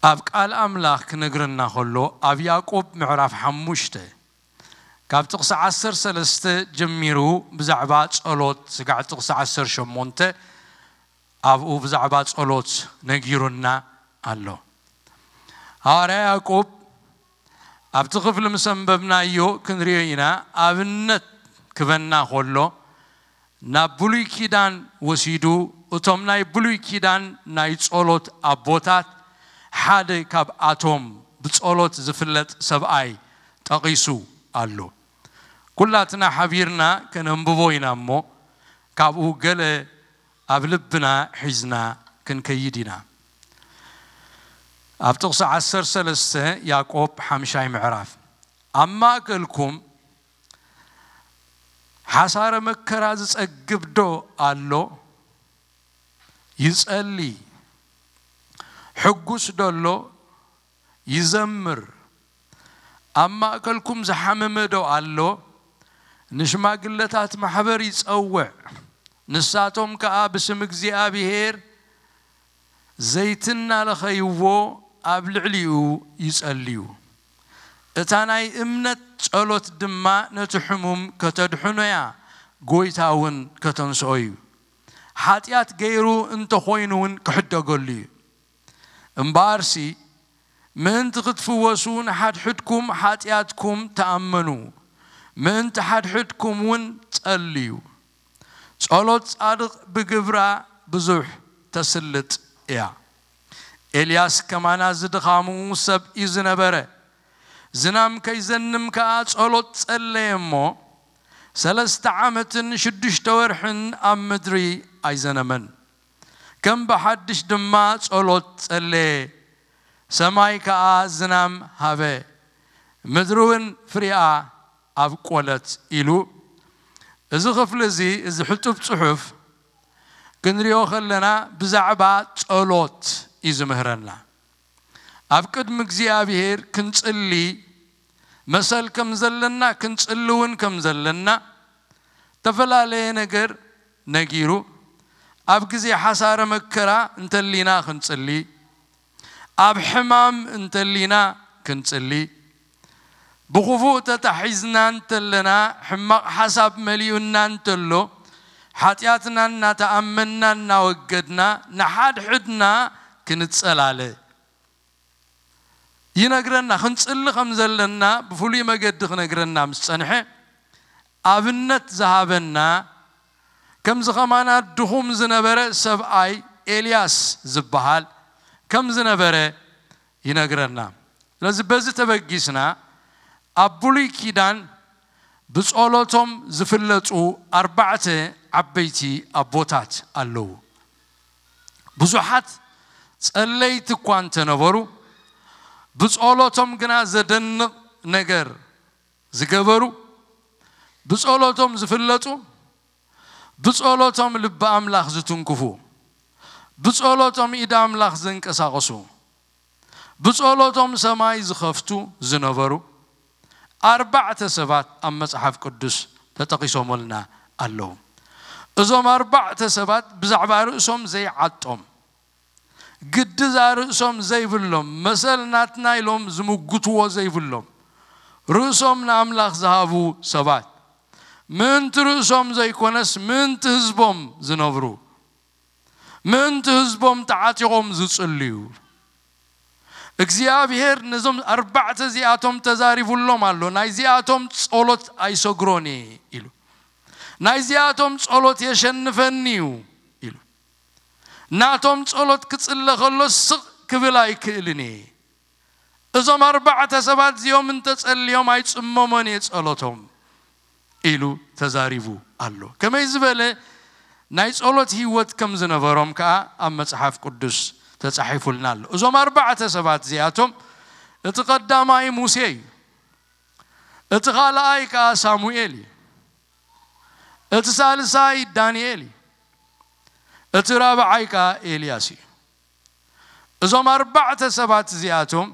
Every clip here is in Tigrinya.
ኣብ ቃል ኣምላኽ ክነግረና ከሎ ኣብ ያዕቆብ ምዕራፍ ሓሙሽተ ካብ ጥቕሲ ዓሰርተ ሰለስተ ጀሚሩ ብዛዕባ ጸሎት ስጋዕ ጥቕሲ ዓሰርተ ሸሞንተ ኣብኡ ብዛዕባ ጸሎት ነጊሩና ኣሎ። ሃዋርያ ያዕቆብ ኣብቲ ክፍሊ ምስ ኣንበብናዮ ክንሪኦ ኢና። ኣብነት ክበና ከሎ ናብ ብሉይ ኪዳን ወሲዱ እቶም ናይ ብሉይ ኪዳን ናይ ጸሎት ኣቦታት ሓደ ካብኣቶም ብጸሎት ዝፍለጥ ሰብኣይ ጠቒሱ ኣሎ። ኩላትና ሓቢርና ከነንብቦ ኢና እሞ ካብኡ ገለ ኣብ ልብና ሒዝና ክንከይድ ኢና። ኣብ ጥቕሲ ዓሰርተ ሰለስተ ያዕቆብ ሓምሻይ ምዕራፍ ኣብ ማእከልኩም ሓሳረ መከራ ዝጸግብ ዶ ኣሎ? ይጸሊ። ሕጉስ ዶ ኣሎ? ይዘምር። ኣብ ማእከልኩም ዝሓመመ ዶ ኣሎ? ንሽማግለታት ማሕበር ይጸውዕ። ንሳቶም ከኣ ብስም እግዚኣብሔር ዘይትናለኸይዎ ኣብ ልዕሊኡ ይጸልዩ። እታ ናይ እምነት ጸሎት ድማ ነቲ ሕሙም ከተድሕኖ እያ፣ ጎይታ እውን ከተንስኦ እዩ። ሓጢኣት ገይሩ እንተኾይኑ እውን ክሕደገሉ እዩ። እምበኣርሲ ምእንቲ ክትፍወሱ ንሓድሕድኩም ሓጢኣትኩም ተኣመኑ፣ ምእንቲ ሓድሕድኩም እውን ጸልዩ። ጸሎት ጻድቕ ብግብራ ብዙሕ ተስልጥ እያ። ኤልያስ ከማና ዝድኻሙ ሰብ እዩ ዝነበረ። ዝናም ከይዘንም ከኣ ጸሎት ጸለየ እሞ ሰለስተ ዓመትን ሽዱሽተ ወርሕን ኣብ ምድሪ ኣይዘነመን። ከም ብሓድሽ ድማ ጸሎት ጸለየ፣ ሰማይ ከኣ ዝናም ሃበ፣ ምድሪ እውን ፍሪኣ ኣብቆለት ኢሉ። እዚ ክፍሊ እዚ፣ እዚ ሕጡብ ጽሑፍ ክንሪኦ ከለና ብዛዕባ ጸሎት እዩ ዝምህረና። ኣብ ቅድሚ እግዚኣብሔር ክንጽሊ መሰል ከም ዘለና፣ ክንጽሊ እውን ከም ዘለና፣ ዝተፈላለየ ነገር ነጊሩ። ኣብ ግዜ ሓሳረ መከራ እንተሊና ክንጽሊ፣ ኣብ ሕማም እንተሊና ክንጽሊ፣ ብኽፉእ ተታሒዝና እንተለና፣ ሕማቕ ሓሳብ መሊኡና እንተሎ፣ ሓጢኣትና እናተኣመንና እናወገድና ንሓድሕድና ክንጸላለ ይነግረና። ክንጽሊ ከም ዘለና ብፍሉይ መገዲ ክነግረና ምስ ጸንሐ፣ ኣብነት ዝሃበና ከምዚ ከማና ድኹም ዝነበረ ሰብኣይ ኤልያስ ዝበሃል ከም ዝነበረ ይነግረና። ስለዚ በዚ ተበጊስና ኣብ ብሉይ ኪዳን ብጸሎቶም ዝፍለጡ ኣርባዕተ ዓበይቲ ኣቦታት ኣለዉ። ብዙሓት ጸለይቲ እኳ እንተነበሩ፣ ብጸሎቶም ግና ዘደንቕ ነገር ዝገበሩ፣ ብጸሎቶም ዝፍለጡ፣ ብጸሎቶም ልቢ ኣምላኽ ዝትንክፉ፣ ብጸሎቶም ኢድ ኣምላኽ ዘንቀሳቐሱ፣ ብጸሎቶም ሰማይ ዝኸፍቱ ዝነበሩ ኣርባዕተ ሰባት ኣብ መጽሓፍ ቅዱስ ተጠቒሶምልና ኣለዉ። እዞም ኣርባዕተ ሰባት ብዛዕባ ርእሶም ዘይዓጦም፣ ግዲ እዛ ርእሶም ዘይብሎም፣ መሰል ናትና ኢሎም ዝምጉትዎ ዘይብሎም፣ ርእሶም ንኣምላኽ ዝሃቡ ሰባት፣ ምእንቲ ርእሶም ዘይኮነስ ምእንቲ ህዝቦም ዝነብሩ፣ ምእንቲ ህዝቦም ተዓጢቖም ዝጽልዩ፣ እግዚኣብሔር ነዞም ኣርባዕተ እዚኣቶም ተዛሪቡሎም ኣሎ። ናይዚኣቶም ጸሎት ኣይሰግሮን እየ ኢሉ። ናይዚኣቶም ጸሎት የሸንፈኒ እዩ ኢሉ። ናቶም ጸሎት ክጽለ ከሎ ስቕ ክብል ኣይክእልን እየ። እዞም ኣርባዕተ ሰባት እዚኦም እንተጸልዮም ኣይጽመሞን እየ ጸሎቶም ኢሉ ተዛሪቡ ኣሎ። ከመይ ዝበለ ናይ ጸሎት ህይወት ከም ዝነበሮም ከኣ ኣብ መጽሓፍ ቅዱስ ተጻሒፉልና ኣሎ። እዞም ኣርባዕተ ሰባት እዚኣቶም፣ እቲ ቀዳማይ ሙሴ እዩ፣ እቲ ካልኣይ ከኣ ሳሙኤል እዩ፣ እቲ ሳልሳይ ዳንኤል እዩ፣ እቲ ራብዓይ ከኣ ኤልያስ እዩ። እዞም ኣርባዕተ ሰባት እዚኣቶም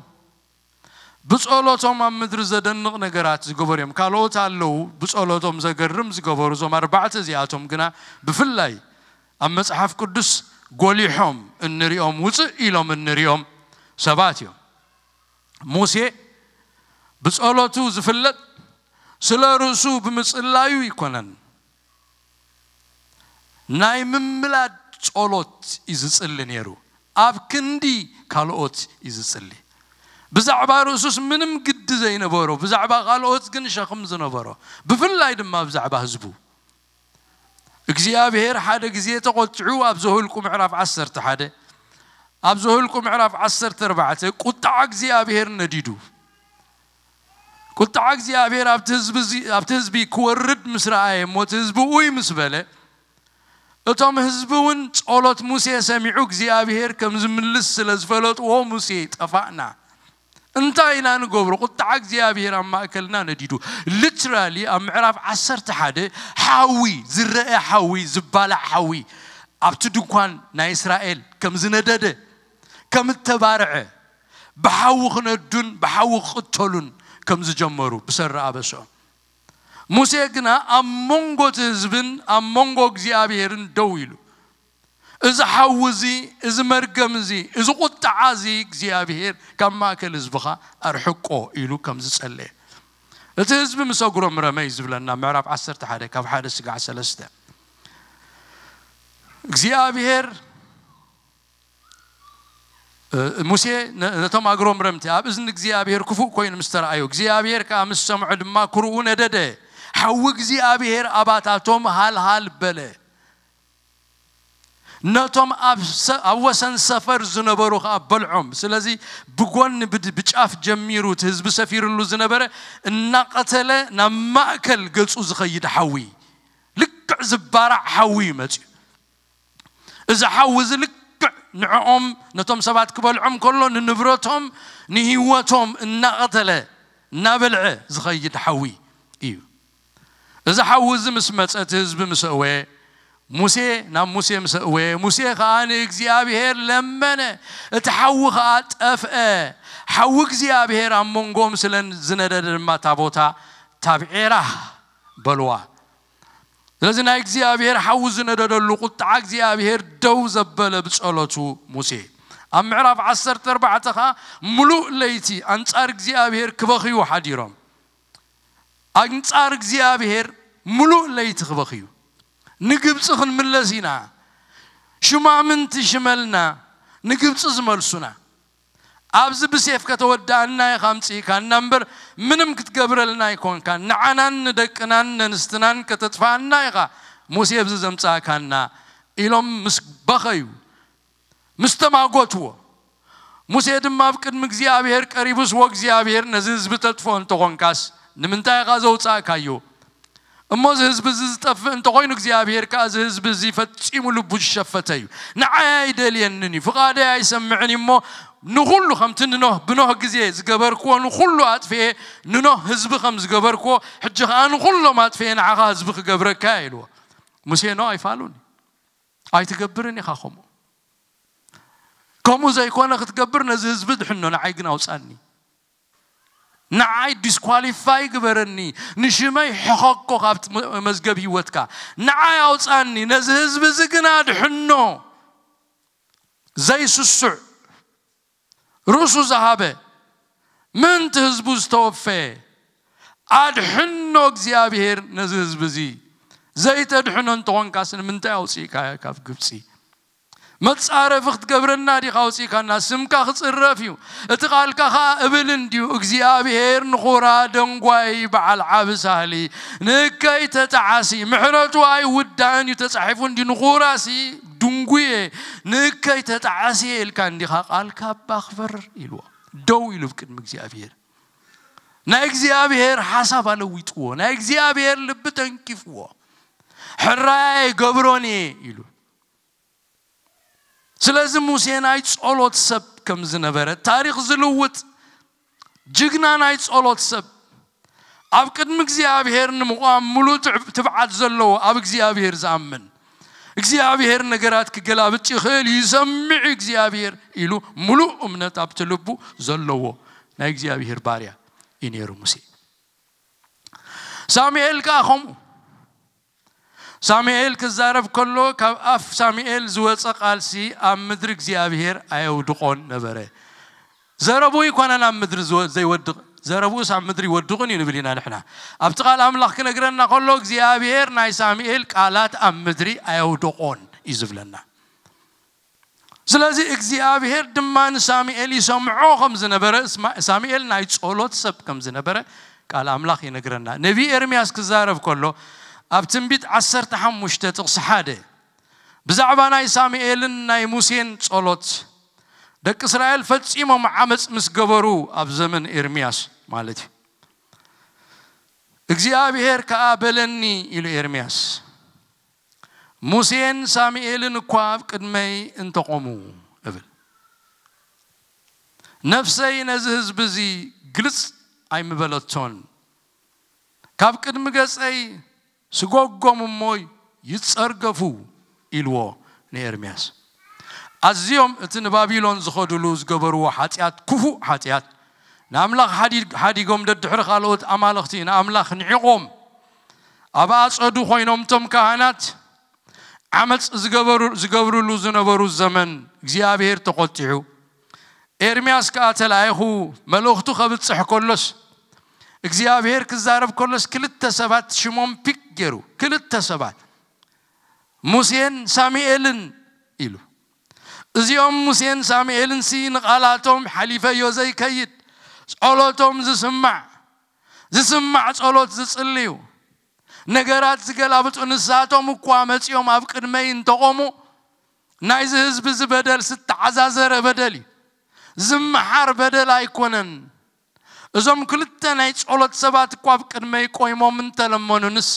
ብጸሎቶም ኣብ ምድሪ ዘደንቕ ነገራት ዝገበሩ እዮም። ካልኦት ኣለዉ ብጸሎቶም ዘገርም ዝገበሩ። እዞም ኣርባዕተ እዚኣቶም ግና ብፍላይ ኣብ መጽሓፍ ቅዱስ ጎሊሖም እንሪኦም፣ ውጽእ ኢሎም እንሪኦም ሰባት እዮም። ሙሴ ብጸሎቱ ዝፍለጥ ስለ ርእሱ ብምጽላዩ ኣይኮነን። ናይ ምምላድ ጸሎት እዩ ዝጽሊ ነይሩ። ኣብ ክንዲ ካልኦት እዩ ዝጽሊ። ብዛዕባ ርእሱስ ምንም ግዲ ዘይነበሮ፣ ብዛዕባ ካልኦት ግን ሸኽም ዝነበሮ፣ ብፍላይ ድማ ብዛዕባ ህዝቡ። እግዚኣብሔር ሓደ ግዜ ተቖጢዑ ኣብ ዘሁልቁ ምዕራፍ ዓሰርተ ሓደ፣ ኣብ ዘሁልቁ ምዕራፍ ዓሰርተ ኣርባዕተ ቁጣዓ እግዚኣብሔር ነዲዱ። ቁጣዓ እግዚኣብሔር ኣብቲ ህዝቢ እዚ፣ ኣብቲ ህዝቢ ክወርድ ምስ ረኣየ እሞ እቲ ህዝቢ ኡይ ምስ በለ፣ እቶም ህዝቢ እውን ጸሎት ሙሴ ሰሚዑ እግዚኣብሔር ከም ዝምልስ ስለ ዝፈለጥዎ ሙሴ ጠፋእና። እንታይ ኢና ንገብሮ? ቁጣዓ እግዚኣብሔር ኣብ ማእከልና ነዲዱ። ሊትራሊ ኣብ ምዕራፍ ዓሰርተ ሓደ ሓዊ፣ ዝረአ ሓዊ፣ ዝባላዕ ሓዊ ኣብቲ ድንኳን ናይ እስራኤል ከም ዝነደደ፣ ከም እተባርዐ፣ ብሓዊ ክነዱን ብሓዊ ክቕተሉን ከም ዝጀመሩ ብሰሪ ኣበስኦም። ሙሴ ግና ኣብ መንጎ እቲ ህዝብን ኣብ መንጎ እግዚኣብሔርን ደው ኢሉ፣ እዚ ሓዊ እዚ፣ እዚ መርገም እዚ፣ እዚ ቁጣዓ እዚ እግዚኣብሔር ካብ ማእከል ህዝብኻ ኣርሕቆ ኢሉ ከም ዝጸለየ። እቲ ህዝቢ ምስ ኣጉረምረመ እዩ ዝብለና ምዕራፍ ዓሰርተ ሓደ ካብ ሓደ ስጋዕ ሰለስተ። እግዚኣብሔር፣ እ፣ ሙሴ ነ-፣ ነቶም ኣጉረምረምቲ ኣብ እዝኒ እግዚኣብሔር ክፉእ ኮይኑ ምስ ተረኣዮ፣ እግዚኣብሔር ከኣ ምስ ሰምዖ ድማ ኩርኡ ነደደ። ሓዊ እግዚኣብሔር ኣባታቶም ሃልሃል በለ። ነቶም ኣብ ሰ-፣ ኣብ ወሰን ሰፈር ዝነበሩ ኸኣ በልዖም። ስለዚ ብጎኒ ብድ-፣ ብጫፍ ጀሚሩ እቲ ህዝቢ ሰፊርሉ ዝነበረ እናቐተለ ናብ ማእከል ገጹ ዝኸይድ ሓዊ፣ ልክዕ ዝባራዕ ሓዊ እዩ መጺኡ። እዚ ሓዊ እዚ ልክዕ ንዕኦም፣ ነቶም ሰባት ክበልዖም ከሎ ንንብረቶም ንህይወቶም እናቐተለ እናበልዐ ዝኸይድ ሓዊ እዩ። እዚ ሓዊ እዚ ምስ መጸ እቲ ህዝቢ ምስ እወየ፣ ሙሴ፣ ናብ ሙሴ ምስ እወየ፣ ሙሴ ኸኣ ንእግዚኣብሔር ለመነ፣ እቲ ሓዊ ኸኣ ጠፍአ። ሓዊ እግዚኣብሔር ኣብ መንጎኦም ስለ ዝነደደ ድማ እታ ቦታ ታብዔራ በልዋ። ስለዚ ናይ እግዚኣብሔር ሓዊ ዝነደደሉ ቁጥዓ እግዚኣብሔር ደው ዘበለ ብጸሎቱ ሙሴ። ኣብ ምዕራፍ ዓሰርተ ኣርባዕተ ኸኣ ምሉእ ለይቲ ኣንጻር እግዚኣብሔር ክበኽዩ ሓዲሮም። ኣንጻር እግዚኣብሔር ምሉእ ለይቲ ክበኽዩ። ንግብጺ ክንምለስ ኢና፣ ሽማምንቲ ሽመልና፣ ንግብጺ ዝመልሱና። ኣብዚ ብሴፍ ከተወድኣና ኢኻ ኣምጺእካና እምበር ምንም ክትገብረልና ኣይኮንካን። ንዓናን ንደቅናን ነንስትናን ከተጥፍኣና ኢኻ ሙሴ ኣብዚ ዘምጻእካና ኢሎም ምስ በኸዩ፣ ምስ ተማጎትዎ፣ ሙሴ ድማ ኣብ ቅድሚ እግዚኣብሔር ቀሪቡስ፣ "ወእግዚኣብሔር፣ ነዚ ህዝቢ ተጥፍኦ እንተኾንካስ፣ ንምንታይ ኢኻ ዘውጻእካዮ? እሞ እዚ ህዝቢ እዚ ዝጠፍእ እንተኾይኑ፣ እግዚኣብሔር ከኣ እዚ ህዝቢ እዚ ፈጺሙ ልቡ ዝሸፈተ እዩ። ንዓይ ኣይደልየንን እዩ፣ ፍቓደይ ኣይሰምዕን እዩ። እሞ ንኹሉ ከምቲ ንኖህ፣ ብኖህ ግዜ ዝገበርክዎ ንኹሉ ኣጥፍኤ፣ ንኖህ ህዝቢ ከም ዝገበርክዎ፣ ሕጂ ከኣ ንኹሎም ኣጥፍኤ ንዓኻ ህዝቢ ክገብረካ እየ" ኢልዎ። ሙሴ፣ "ኖ፣ ኣይፋሉን። ኣይትገብርን ኢኻ ከምኡ። ከምኡ ዘይኮነ ክትገብር ነዚ ህዝቢ ድሕኖ፣ ንዓይ ግን ኣውጻኒ። ንዓይ ዲስኳሊፋይ ግበረኒ፣ ንሽመይ ሕኸኮ ካብቲ መ-፣ መዝገብ ህይወትካ። ንዓይ ኣውጻኒ፣ ነዚ ህዝቢ እዚ ግና ድሕኖ።" ዘይስሱዕ፣ ርእሱ ዝሃበ፣ ምእንቲ ህዝቡ ዝተወፈየ፣ ኣድሕኖ እግዚኣብሔር ነዚ ህዝቢ እዚ። ዘይተድሕኖ እንተኾንካስ ንምንታይ ኣውጺእካዮ ካብ ግብጺ? መጻረፊ ክትገብረና ዲኻ ኣውጺእካና? ስምካ ክጽረፍ እዩ። እቲ ቃልካ ኸኣ እብል እንድዩ፣ እግዚኣብሔር ንኹራ ደንጓይ በዓል ዓቢ ሳህሊ፣ ንእከይ ተጠዓሲ፣ ምሕረቱ ኣይውዳእን እዩ ተጻሒፉ እንድዩ፣ ንኹራሲ ድንጉየ፣ ንእከይ ተጠዓሲ ኢልካ እንዲኻ ቃልካ ኣባ ክበር ኢልዎ። ደው ኢሉ ብቅድሚ እግዚኣብሔር። ናይ እግዚኣብሔር ሓሳብ ኣለዊጥዎ፣ ናይ እግዚኣብሔር ልቢ ተንኪፍዎ። "ሕራይ ኣይገብሮን እየ" ኢሉ። ስለዚ ሙሴ ናይ ጸሎት ሰብ ከም ዝነበረ፣ ታሪኽ ዝልውጥ ጅግና ናይ ጸሎት ሰብ፣ ኣብ ቅድሚ እግዚኣብሔር ንምቋም ምሉእ ትዕ-፣ ትብዓት ዘለዎ፣ ኣብ እግዚኣብሔር ዝኣምን፣ እግዚኣብሔር ነገራት ክገላብጥ ይኽእል እዩ፣ ይሰምዕ እዩ እግዚኣብሔር ኢሉ ምሉእ እምነት ኣብቲ ልቡ ዘለዎ ናይ እግዚኣብሔር ባርያ እዩ ነይሩ ሙሴ። ሳሙኤል ከኣ ከምኡ። ሳሙኤል ክዛረብ ከሎ፣ ካብ ኣፍ ሳሙኤል ዝወጸ ቃልሲ ኣብ ምድሪ እግዚኣብሔር ኣየውድቖን ነበረ። ዘረቡ ይኮነን ኣብ ምድሪ ዝወ- ዘይወድቕ፣ ዘረቡስ ኣብ ምድሪ ይወድቕን እዩ ንብል ኢና ንሕና። ኣብቲ ቃል ኣምላኽ ክነግረና ከሎ እግዚኣብሔር ናይ ሳሙኤል ቃላት ኣብ ምድሪ ኣየውደቖን እዩ ዝብለና። ስለዚ እግዚኣብሔር ድማ ንሳሙኤል ይሰምዖ ከም ዝነበረ፣ እስማ- ሳሙኤል ናይ ጸሎት ሰብ ከም ዝነበረ ቃል ኣምላኽ ይነግረና። ነቢ ኤርምያስ ክዛረብ ከሎ ኣብ ትንቢት ዓሰርተ ሓሙሽተ ጥቕሲ ሓደ ብዛዕባ ናይ ሳሙኤልን ናይ ሙሴን ጸሎት፣ ደቂ እስራኤል ፈጺሞም ዓመጽ ምስ ገበሩ ኣብ ዘመን ኤርምያስ ማለት እዩ። እግዚኣብሔር ከኣ በለኒ ኢሉ ኤርምያስ፣ ሙሴን ሳሙኤልን እኳ ኣብ ቅድመይ እንተቖሙ እብል፣ ነፍሰይ ነዚ ህዝቢ እዚ ግልጽ ኣይምበለቶን፣ ካብ ቅድሚ ገጸይ ስጎጎም እሞ ይጸርገፉ ኢልዎ ንኤርምያስ። ኣዝዮም እቲ ንባቢሎን ዝኸዱሉ ዝገበርዎ ሓጢኣት፣ ክፉእ ሓጢኣት፣ ንኣምላኽ ሓዲ- ሓዲጎም ደድሕሪ ካልኦት ኣማልኽቲ ንኣምላኽ ንዒቖም ኣብ ኣጸዱ ኮይኖም እቶም ካህናት ዓመጽ ዝገበሩ- ዝገብርሉ ዝነበሩ ዘመን እግዚኣብሔር ተቖጢዑ። ኤርምያስ ከኣ ተላኢኹ መልእኽቱ ከብጽሕ ከሎስ እግዚኣብሔር ክዛረብ ከሎስ ክልተ ሰባት ሽሞም ፒክ ገይሩ፣ ክልተ ሰባት ሙሴን ሳሙኤልን ኢሉ። እዚኦም ሙሴን ሳሙኤልን ሲ ንቓላቶም ሓሊፈዮ ዘይከይድ፣ ጸሎቶም ዝስማዕ ዝስማዕ ጸሎት ዝጽልዩ፣ ነገራት ዝገላብጡ ንሳቶም እኳ መጺኦም ኣብ ቅድመይ እንተቖሙ ናይዚ ህዝቢ እዚ በደል ዝተዓዛዘረ በደል እዩ። ዝመሓር በደል ኣይኮነን። እዞም ክልተ ናይ ጸሎት ሰባት እኳ ኣብ ቅድመይ ቆይሞም እንተለመኑንስ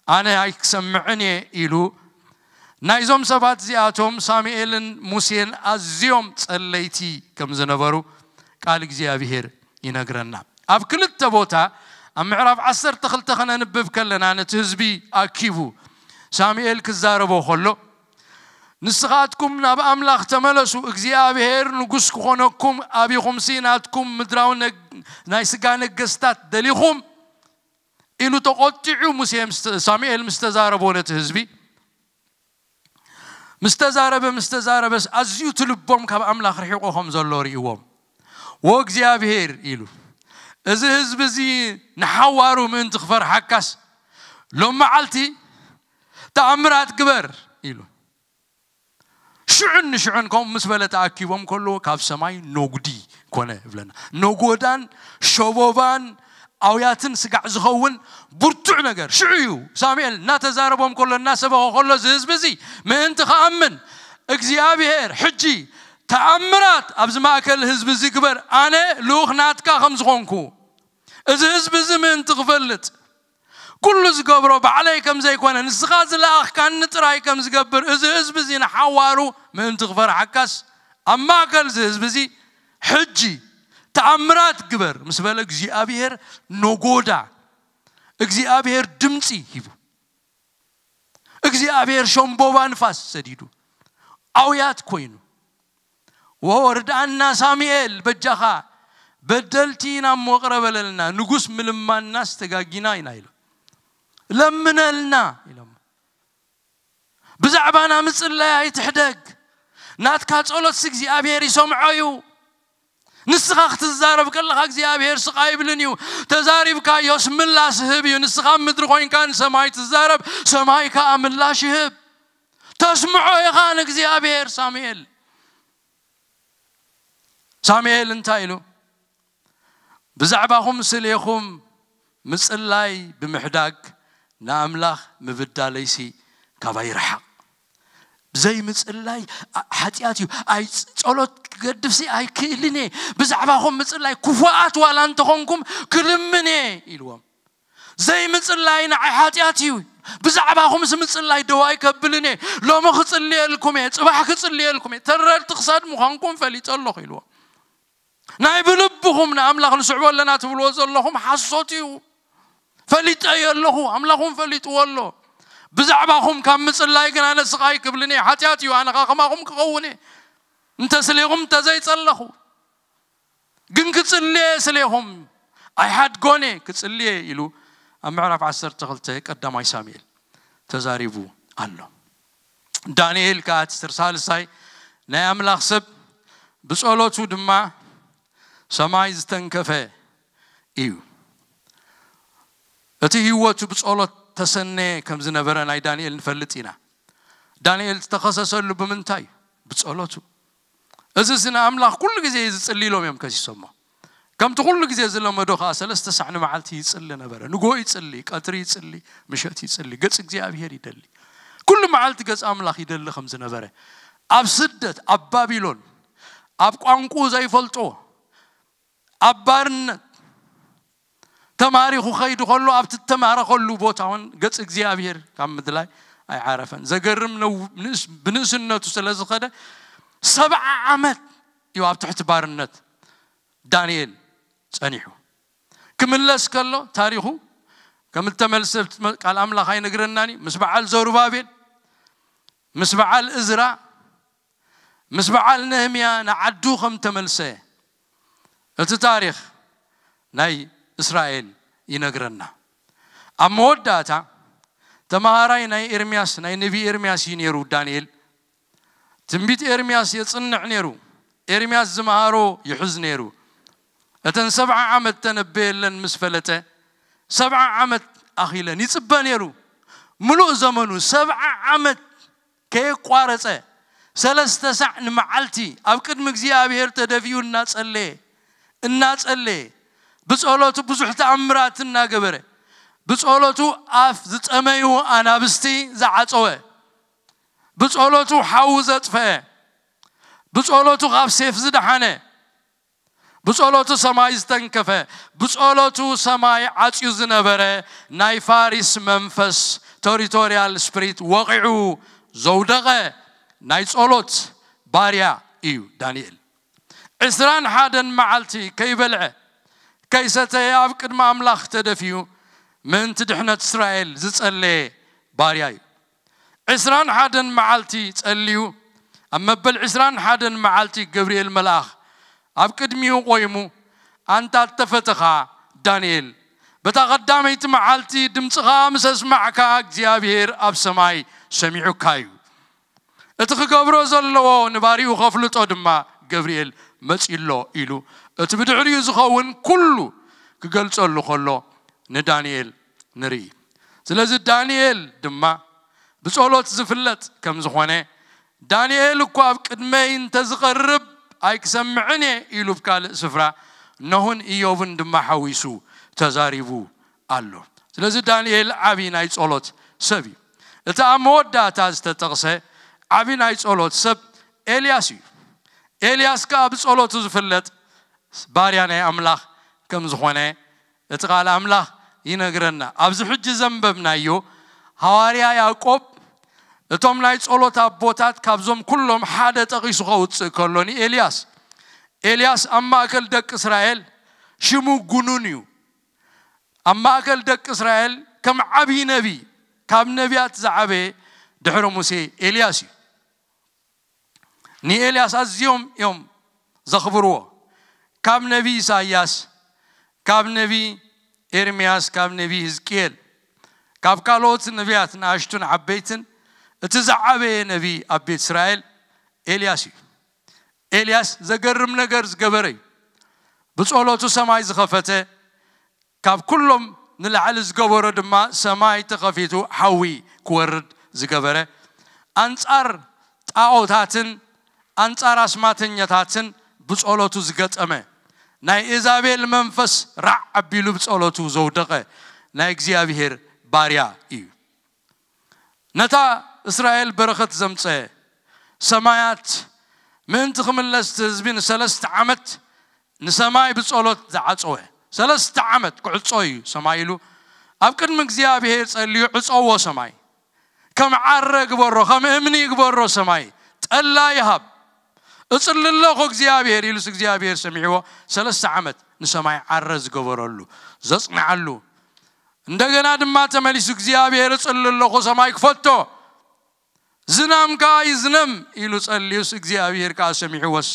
ኣነ ኣይክሰምዕን እየ ኢሉ። ናይዞም ሰባት እዚኣቶም ሳሙኤልን ሙሴን ኣዝዮም ጸለይቲ ከም ዝነበሩ ቃል እግዚኣብሔር ይነግረና። ኣብ ክልተ ቦታ ኣብ ምዕራፍ ዓሰርተ ክልተ ከነንብብ ከለና ነቲ ህዝቢ ኣኪቡ ሳሙኤል ክዛረቦ ከሎ ንስኻትኩም ናብ ኣምላኽ ተመለሱ፣ እግዚኣብሔር ንጉስ ክኾነኩም ኣቢኹምሲ ናትኩም ምድራዊ ነግ- ናይ ስጋ ነገስታት ደሊኹም ኢሉ ተቖጢዑ። ሙሴ ምስ- ሳሙኤል ምስ ተዛረቦ ነቲ ህዝቢ ምስ ተዛረበ ምስ ተዛረበስ ኣዝዩ እቲ ልቦም ካብ ኣምላኽ ርሒቑ ከም ዘሎ ርእይዎም። ወእግዚኣብሔር ኢሉ፣ እዚ ህዝቢ እዚ ንሓዋሩ ምእንቲ ክፈርሓካስ ሎም መዓልቲ ተኣምራት ግበር ኢሉ። ሽዑን ንሽዑን ከምኡ ምስ በለ ተኣኪቦም ከለዉ ካብ ሰማይ ነጉዲ ኮነ ይብለና። ነጎዳን ሸቦባን ኣውያትን ስጋዕ ዝኸውን ብርቱዕ ነገር ሽዑ እዩ። ሳሙኤል እናተዛረቦም ከሎ እናሰበኸ ከሎ እዚ ህዝቢ እዚ ምእንቲ ክኣምን እግዚኣብሔር ሕጂ ተኣምራት ኣብዚ ማእከል ህዝቢ እዚ ግበር፣ ኣነ ልኡኽ ናትካ ከም ዝኾንኩ እዚ ህዝቢ እዚ ምእንቲ ክፈልጥ ኩሉ ዝገብሮ ባዕለይ ከም ዘይኮነ ንስኻ ዝለኣኽካኒ ጥራይ ከም ዝገብር እዚ ህዝቢ እዚ ንሓዋሩ ምእንቲ ክፈርሓካስ ኣብ ማእከል እዚ ህዝቢ እዚ ሕጂ ተኣምራት ግበር ምስ በለ እግዚኣብሔር ነጎዳ። እግዚኣብሔር ድምፂ ሂቡ። እግዚኣብሔር ሸምቦባ ንፋስ ሰዲዱ ኣውያት ኮይኑ ወርድኣና ሳሙኤል በጃኻ በደልቲ ኢና እሞ ቅረ በለልና ንጉስ ምልማንና ዝተጋጊና ኢና ኢሉ ለምነልና ኢሎም ብዛዕባና ምጽላይ ኣይትሕደግ ናትካ ጸሎትስ እግዚኣብሔር ይሰምዖ እዩ ንስኻ ክትዛረብ ከለኻ እግዚኣብሔር ስቕ ኣይብልን እዩ ተዛሪብካዮስ ምላስ ይህብ እዩ ንስኻ ኣብ ምድሪ ኮይንካ ንሰማይ ትዛረብ ሰማይ ከኣ ምላሽ ይህብ ተስምዖ ኢኻ ንእግዚኣብሔር ሳሙኤል ሳሙኤል እንታይ ኢሉ ብዛዕባኹም ስሌኹም ምጽላይ ብምሕዳግ ንኣምላኽ ምብዳለይሲ ካባይ ይርሓቕ ብዘይ ምጽላይ ሓጢኣት እዩ ኣይ ጸሎት ክገድፍሲ ኣይክእልን እየ ብዛዕባኹም ምጽላይ ክፉኣት ዋላ እንተኾንኩም ክልምን እየ ኢልዎም ዘይምጽላይ ንዓይ ሓጢኣት እዩ ብዛዕባኹምስ ምጽላይ ደው ኣይከብልን እየ ሎሚ ክጽልየልኩም እየ ጽባሕ ክጽልየልኩም እየ ተረድቲ ክሳድ ምዃንኩም ፈሊጠ ኣለኹ ኢልዎም ናይ ብልብኹም ንኣምላኽ ንስዕቦ ኣለና ትብልዎ ዘለኹም ሓሶት እዩ ፈሊጠዮ ኣለኹ ኣምላኹም ፈሊጥዎ ኣሎ ብዛዕባኹም ካብ ምጽላይ ግን ኣነ ስቓይ ክብልን እየ ሓጢኣት እዩ ኣነኻ ከማኹም ክኸውን እየ እንተስሌኹም እንተዘይጸለኹ ግን ክጽልየ ስሌኹም ኣይሓድጎን እየ ክጽልየ ኢሉ ኣብ ምዕራፍ ዓሰርተ ክልተ ቀዳማይ ሳሙኤል ተዛሪቡ ኣሎ ዳንኤል ከኣ እቲ ሳልሳይ ናይ ኣምላኽ ሰብ ብጸሎቱ ድማ ሰማይ ዝተንከፈ እዩ። እቲ ህይወቱ ብጸሎት ተሰነየ ከም ዝነበረ ናይ ዳንኤል ንፈልጥ ኢና። ዳንኤል ዝተኸሰሰሉ ብምንታይ? ብጸሎቱ። እዚ ንኣምላኽ ኩሉ ግዜ እዩ ዝጽሊ ኢሎም እዮም ከሲሶሞ። ከምቲ ኩሉ ግዜ ዝለመዶ ከኣ ሰለስተ ሳዕ ንመዓልቲ ይጽሊ ነበረ። ንጎ ይጽሊ፣ ቀትሪ ይጽሊ፣ ምሸት ይጽሊ፣ ገጽ እግዚኣብሔር ይደሊ። ኩሉ መዓልቲ ገጽ ኣምላኽ ይደሊ ከም ዝነበረ፣ ኣብ ስደት፣ ኣብ ባቢሎን፣ ኣብ ቋንቁ ዘይፈልጦ፣ ኣብ ባርነት ተማሪኹ ከይዱ ከሎ ኣብቲ ተማረኸሉ ቦታ እውን ገጽ እግዚኣብሔር ካብ ምድላይ ኣይዓረፈን። ዘገርም ነው። ንእስ- ብንእስነቱ ስለ ዝኸደ ሰብዓ ዓመት እዩ ኣብ ትሕቲ ባርነት ዳንኤል ጸኒሑ። ክምለስ ከሎ ታሪኹ ከም እተመልሰ ቃል ኣምላኽ ኣይነግረናን እዩ። ምስ በዓል ዘሩባቤል፣ ምስ በዓል እዝራ፣ ምስ በዓል ነህምያ ንዓዱ ከም ተመልሰ እቲ ታሪኽ ናይ እስራኤል ይነግረና። ኣብ መወዳእታ ተመሃራይ ናይ ኤርምያስ፣ ናይ ነቢ ኤርምያስ እዩ ነይሩ ዳንኤል። ትንቢት ኤርምያስ የጽንዕ ነይሩ። ኤርምያስ ዝመሃሮ ይሕዝ ነይሩ። እተን ሰብዓ ዓመት ተነበየለን ምስ ፈለጠ፣ ሰብዓ ዓመት ኣኺለን ይጽበ ነይሩ። ምሉእ ዘመኑ ሰብዓ ዓመት ከየቋረጸ ሰለስተ ሳዕ ንመዓልቲ ኣብ ቅድሚ እግዚኣብሔር ተደፊኡ እናጸለየ፣ እናጸለየ፣ ብጸሎቱ ብዙሕ ተኣምራት እናገበረ፣ ብጸሎቱ ኣፍ ዝጠመዩ ኣናብስቲ ዝዓጸወ፣ ብጸሎቱ ሓዊ ዘጥፈአ፣ ብጸሎቱ ካብ ሴፍ ዝደሓነ፣ ብጸሎቱ ሰማይ ዝተንከፈ፣ ብጸሎቱ ሰማይ ዓጽዩ ዝነበረ ናይ ፋሪስ መንፈስ፣ ቶሪቶርያል ስፕሪት፣ ወቒዑ ዘውደቐ ናይ ጸሎት ባርያ እዩ ዳንኤል። ዕስራን ሓደን መዓልቲ ከይበልዐ ከይሰተየ ኣብ ቅድሚ ኣምላኽ ተደፊኡ ምእንቲ ድሕነት እስራኤል ዝጸለየ ባርያ እዩ። ዕስራን ሓደን መዓልቲ ጸልዩ፣ ኣብ መበል ዕስራን ሓደን መዓልቲ ገብርኤል መልኣኽ ኣብ ቅድሚኡ ቆይሙ፣ ኣንታ እተፈተኻ ዳንኤል፣ በታ ቀዳመይቲ መዓልቲ ድምፅኻ ምስ ኣስማዕካ እግዚኣብሔር ኣብ ሰማይ ሰሚዑካ እዩ። እቲ ክገብሮ ዘለዎ ንባሪኡ ከፍልጦ ድማ ገብርኤል መጺሎ ኢሉ እቲ ብድሕሪኡ ዝኸውን ኩሉ ክገልጸሉ ከሎ ንዳንኤል ንርኢ። ስለዚ ዳንኤል ድማ ብጸሎት ዝፍለጥ ከም ዝኾነ፣ ዳንኤል እኳ ኣብ ቅድመይ እንተዝቐርብ ኣይክሰምዕን እየ ኢሉ ብካልእ ስፍራ፣ ኖህን ኢዮብን ድማ ሓዊሱ ተዛሪቡ ኣሎ። ስለዚ ዳንኤል ዓቢ ናይ ጸሎት ሰብ እዩ። እቲ ኣብ መወዳእታ ዝተጠቕሰ ዓቢ ናይ ጸሎት ሰብ ኤልያስ እዩ። ኤልያስ ከኣ ብጸሎቱ ዝፍለጥ ባርያ ናይ ኣምላኽ ከም ዝኾነ እቲ ቃል ኣምላኽ ይነግረና። ኣብዚ ሕጂ ዘንበብናዮ ሃዋርያ ያዕቆብ እቶም ናይ ጸሎት ኣቦታት ካብዞም ኩሎም ሓደ ጠቒሱ ከውጽእ ከሎ ንኤልያስ፣ ኤልያስ ኣብ ማእከል ደቂ እስራኤል ሽሙ ጉኑን እዩ። ኣብ ማእከል ደቂ እስራኤል ከም ዓብዪ ነቢ፣ ካብ ነቢያት ዝዓበየ ድሕሪ ሙሴ ኤልያስ እዩ። ንኤልያስ ኣዝዮም እዮም ዘኽብርዎ። ካብ ነቢ ኢሳይያስ፣ ካብ ነቢ ኤርምያስ፣ ካብ ነቢ ህዝቅኤል፣ ካብ ካልኦት ነቢያት ንኣሽቱን ዓበይትን እቲ ዝዓበየ ነቢ ኣብ ቤት እስራኤል ኤልያስ እዩ። ኤልያስ ዘገርም ነገር ዝገበረ እዩ። ብጸሎቱ ሰማይ ዝኸፈተ፣ ካብ ኩሎም ንላዕሊ ዝገበሮ ድማ ሰማይ ተኸፊቱ ሓዊ ክወርድ ዝገበረ፣ ኣንጻር ጣኦታትን ኣንጻር ኣስማተኛታትን ብጸሎቱ ዝገጠመ፣ ናይ ኤዛቤል መንፈስ ራዕ ኣቢሉ ብጸሎቱ ዘውደቐ ናይ እግዚኣብሔር ባርያ እዩ። ነታ እስራኤል በረኸት ዘምጸ፣ ሰማያት ምእንቲ ክምለስ እቲ ህዝቢ ንሰለስተ ዓመት ንሰማይ ብጸሎት ዝዓጸወ፣ ሰለስተ ዓመት ክዕጾ እዩ ሰማይ ኢሉ ኣብ ቅድሚ እግዚኣብሔር ጸልዩ ዕጸዎ ሰማይ። ከም ዓረ ግበሮ፣ ከም እምኒ ግበሮ ሰማይ፣ ጠላ ይሃብ። እጽሊ ኣለኹ እግዚኣብሔር ኢሉስ እግዚኣብሔር ሰሚዕዎ፣ ሰለስተ ዓመት ንሰማይ ዓረ ዝገበረሉ፣ ዘጽንዓሉ። እንደገና ድማ ተመሊሱ እግዚኣብሔር እጽሊ ኣለኹ ሰማይ ክፈቶ፣ ዝናም ከኣ ይዝነም ኢሉ ጸልዩስ እግዚኣብሔር ከኣ ሰሚዕዎስ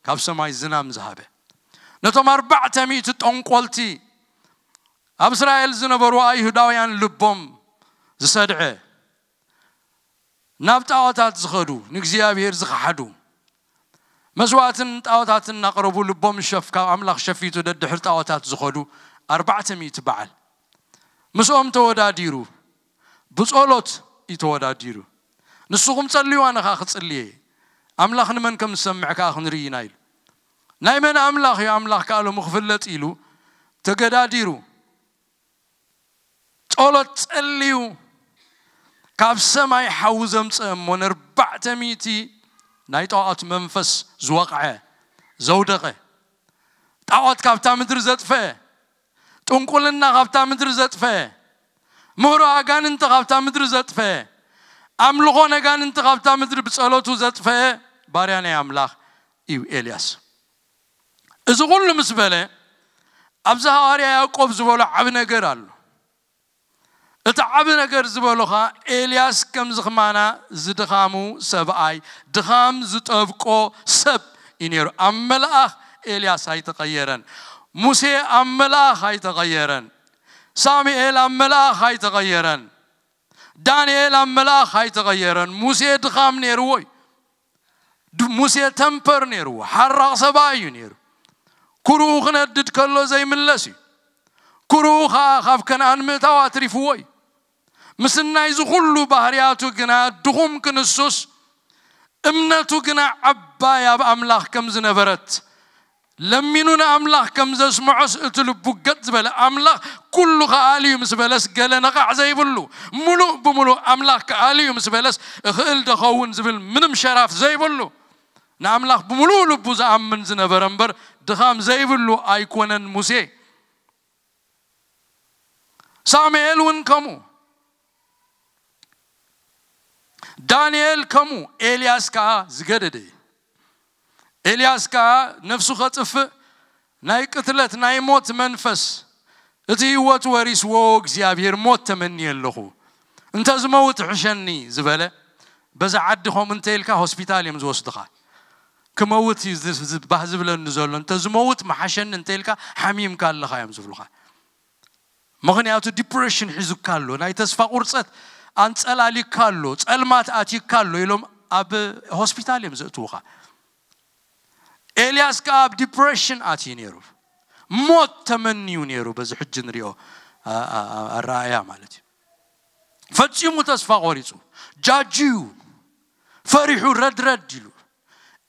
ካብ ሰማይ ዝናም ዝሃበ። ነቶም ኣርባዕተ ሚእቲ ጠንቆልቲ ኣብ እስራኤል ዝነበሩ ኣይሁዳውያን ልቦም ዝሰድዐ፣ ናብ ጣዖታት ዝኸዱ፣ ንእግዚኣብሔር ዝኸሓዱ፣ መስዋእትን ጣዖታትን እናቕረቡ ልቦም ሸፍ ካብ ኣምላኽ ሸፊቱ ደድሕር ጣዖታት ዝኸዱ ኣርባዕተ ሚእቲ በዓል ምስኦም ተወዳዲሩ ብጸሎት እዩ ተወዳዲሩ። ንስኹም ጸልዩ ኣነ ኸኣ ክጽልየ ኣምላኽ ንመን ከም ዝሰምዕ ከኣ ክንርኢ ኢና ኢሉ። ናይ መን ኣምላኽ እዩ ኣምላኽ ከኣ ሎሚ ክፍለጥ ኢሉ ተገዳዲሩ ጸሎት ጸልዩ ካብ ሰማይ ሓዊ ዘምፀ እሞ ንርባዕተ ሚእቲ ናይ ጣዖት መንፈስ ዝወቕዐ ዘውደቐ ጣዖት ካብታ ምድሪ ዘጥፈአ ጥንቁልና ካብታ ምድሪ ዘጥፈአ ምህሮ ኣጋንንቲ ካብታ ምድሪ ዘጥፈአ ኣምልኾ ነጋንንቲ ካብታ ምድሪ ብጸሎቱ ዘጥፈአ ባርያ ናይ ኣምላኽ እዩ ኤልያስ። እዚ ኩሉ ምስ በለ ኣብዚ ሃዋርያ ያዕቆብ ዝበሎ ዓቢ ነገር ኣሎ። እቲ ዓቢ ነገር ዝበሎ ኸኣ ኤልያስ ከምዚ ኸማና ዝድኻሙ ሰብኣይ ድኻም ዝጠብቆ ሰብ እዩ ነይሩ። ኣብ መልኣኽ ኤልያስ ኣይተቐየረን። ሙሴ ኣብ መልኣኽ ኣይተቐየረን። ሳሙኤል ኣብ መልኣኽ ኣይተቐየረን። ዳንኤል ኣብ መልኣኽ ኣይተቐየረን። ሙሴ ድኻም ነይርዎ እዩ። ድ- ሙሴ ተምፐር ነይርዎ። ሓራቕ ሰብኣይ እዩ ነይሩ። ኩርኡ ክነድድ ከሎ ዘይምለስ እዩ። ኩርኡ ኸኣ ካብ ከነኣን ምእታው ኣትሪፍዎ እዩ። ምስናይ እዚ ኩሉ ባህርያቱ ግና ድኹም ክንሱስ እምነቱ ግና ዓባይ ኣብ ኣምላኽ ከም ዝነበረት ለሚኑ ንኣምላኽ ከም ዘስምዖስ እቲ ልቡ ገጥ ዝበለ ኣምላኽ ኩሉ ከኣል እዩ ምስ በለስ ገለ ነቓዕ ዘይብሉ ምሉእ ብምሉእ ኣምላኽ ከኣል እዩ ምስ በለስ እኽእል ደኸውን ዝብል ምንም ሸራፍ ዘይብሉ ንኣምላኽ ብምሉእ ልቡ ዝኣምን ዝነበረ እምበር ድኻም ዘይብሉ ኣይኮነን ሙሴ። ሳሙኤል እውን ከምኡ፣ ዳንኤል ከምኡ፣ ኤልያስ ከዓ ዝገደደ እዩ። ኤልያስ ከዓ ነፍሱ ከጥፍእ ናይ ቅትለት ናይ ሞት መንፈስ እቲ ህይወት ወሪስዎ እግዚኣብሔር ሞት ተመንየ ኣለኹ እንተ ዝመውት ሕሸኒ ዝበለ በዛ ዓዲ ከምኡ እንተ ኢልካ ሆስፒታል እዮም ዝወስድኻ። ክመውት እዩ ዝ- ዝ- ባህ ዝብለኒ ዘሎ እንተ ዝመውት መሓሸኒ እንተ ኢልካ ሓሚምካ ኣለኻ እዮም ዝብሉኻ። ምኽንያቱ ዲፕሬሽን ሒዙካ ኣሎ፣ ናይ ተስፋ ቁርፀት ኣንፀላሊካ ኣሎ፣ ፀልማት ኣትይካ ኣሎ ኢሎም ኣብ ሆስፒታል እዮም ዘእትውኻ። ኤልያስ ከዓ ኣብ ዲፕሬሽን ኣትዩ ነይሩ። ሞት ተመንዩ ነይሩ። በዚ ሕጂ ንሪኦ ኣ- ኣ- ኣ- ኣረኣያ ማለት እዩ። ፈጺሙ ተስፋ ቆሪጹ ጃጅዩ ፈሪሑ ረድረድ ኢሉ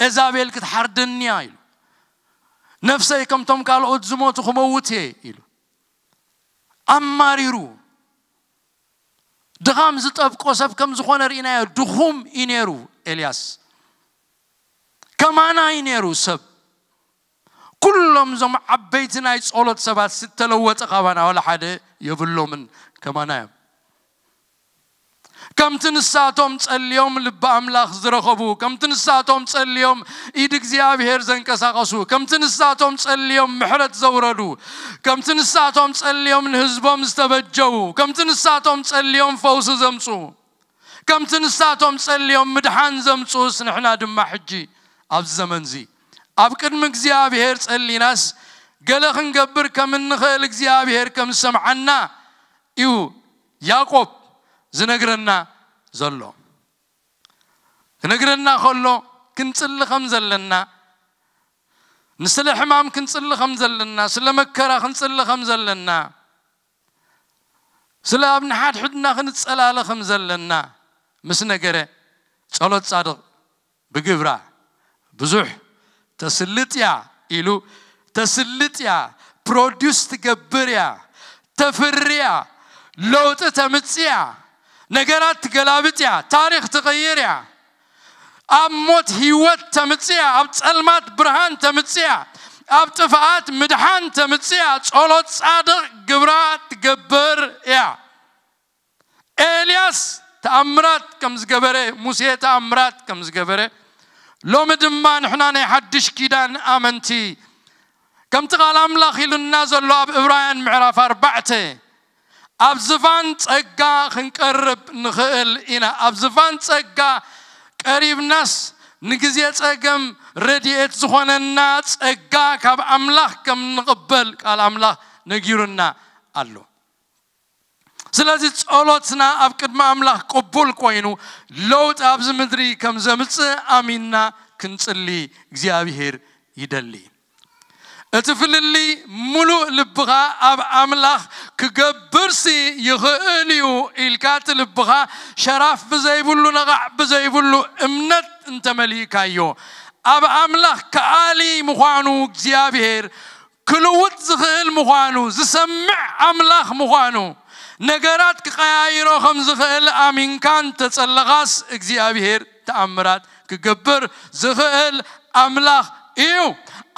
ኤዛቤል ክትሓርደኒያ ኢሉ ነፍሰይ ከምቶም ካልኦት ዝሞቱ ክመውት እየ ኢሉ ኣማሪሩ ድኻም ዝጠብቆ ሰብ ከም ዝኾነ ርኢናዮ። ድኹም እዩ ነይሩ ኤልያስ። ከማና እዩ ነይሩ ሰብ። ኩሎም እዞም ዓበይቲ ናይ ጸሎት ሰባት ዝተለወጠ ካባና ዋላ ሓደ የብሎምን። ከማና እዮም። ከምቲ ንሳቶም ጸልዮም ልቢ ኣምላኽ ዝረኸቡ፣ ከምቲ ንሳቶም ጸልዮም ኢድ እግዚኣብሔር ዘንቀሳቐሱ፣ ከምቲ ንሳቶም ጸልዮም ምሕረት ዘውረዱ፣ ከምቲ ንሳቶም ጸልዮም ንህዝቦም ዝተበጀዉ፣ ከምቲ ንሳቶም ጸልዮም ፈውሲ ዘምጽኡ፣ ከምቲ ንሳቶም ጸልዮም ምድሓን ዘምጽኡስ ንሕና ድማ ሕጂ ኣብዚ ዘመንዚ ኣብ ቅድሚ እግዚኣብሔር ጸሊናስ ገለ ክንገብር ከም እንኽእል እግዚኣብሔር ከም ዝሰምዓና እዩ ያዕቆብ ዝነግረና ዘሎ። ክነግረና ከሎ ክንጽሊ ከም ዘለና ንስለ ሕማም ክንጽሊ ከም ዘለና ስለ መከራ ክንጽሊ ከም ዘለና ስለ ኣብ ንሓድሕድና ክንጸላለ ከም ዘለና ምስ ነገረ ጸሎት ጻድቕ ብግብራ ብዙሕ ተስልጥ እያ ኢሉ ተስልጥ እያ ፕሮዲስ ትገብር እያ ተፍሪ እያ ለውጢ ተምጽእ እያ ነገራት ትገላብጥ እያ ታሪኽ ትቕይር እያ ኣብ ሞት ህይወት ተምጽእ እያ ኣብ ጸልማት ብርሃን ተምጽእ እያ ኣብ ጥፍኣት ምድሓን ተምጽእ እያ ጸሎት ጻድቕ ግብራ ትገብር እያ ኤልያስ ተኣምራት ከም ዝገበረ ሙሴ ተኣምራት ከም ዝገበረ ሎሚ ድማ ንሕና ናይ ሓድሽ ኪዳን ኣመንቲ ከምቲ ቃል ኣምላኽ ኢሉና ዘሎ ኣብ እብራውያን ምዕራፍ ኣርባዕተ ኣብ ዝፋን ጸጋ ክንቀርብ ንኽእል ኢና። ኣብ ዝፋን ጸጋ ቀሪብናስ ንግዜ ጸገም ረድኤት ዝኾነና ጸጋ ካብ ኣምላኽ ከም ንቕበል ቃል ኣምላኽ ነጊሩና ኣሎ። ስለዚ ጸሎትና ኣብ ቅድሚ ኣምላኽ ቅቡል ኮይኑ ለውጢ ኣብዚ ምድሪ ከም ዘምጽእ ኣሚንና ክንጽሊ እግዚኣብሔር ይደሊ። እቲ ፍልልይ ምሉእ ልብኻ ኣብ ኣምላኽ ክገብርሲ ይኽእል እዩ ኢልካ እቲ ልብኻ ሸራፍ ብዘይብሉ ነቓዕ ብዘይብሉ እምነት እንተመሊእካዮ ኣብ ኣምላኽ ከኣሊ ምዃኑ እግዚኣብሔር ክልውጥ ዝኽእል ምዃኑ ዝሰምዕ ኣምላኽ ምዃኑ ነገራት ክቐያይሮ ከም ዝኽእል ኣሚንካ እንተጸለኻስ እግዚኣብሔር ተኣምራት ክገብር ዝኽእል ኣምላኽ እዩ።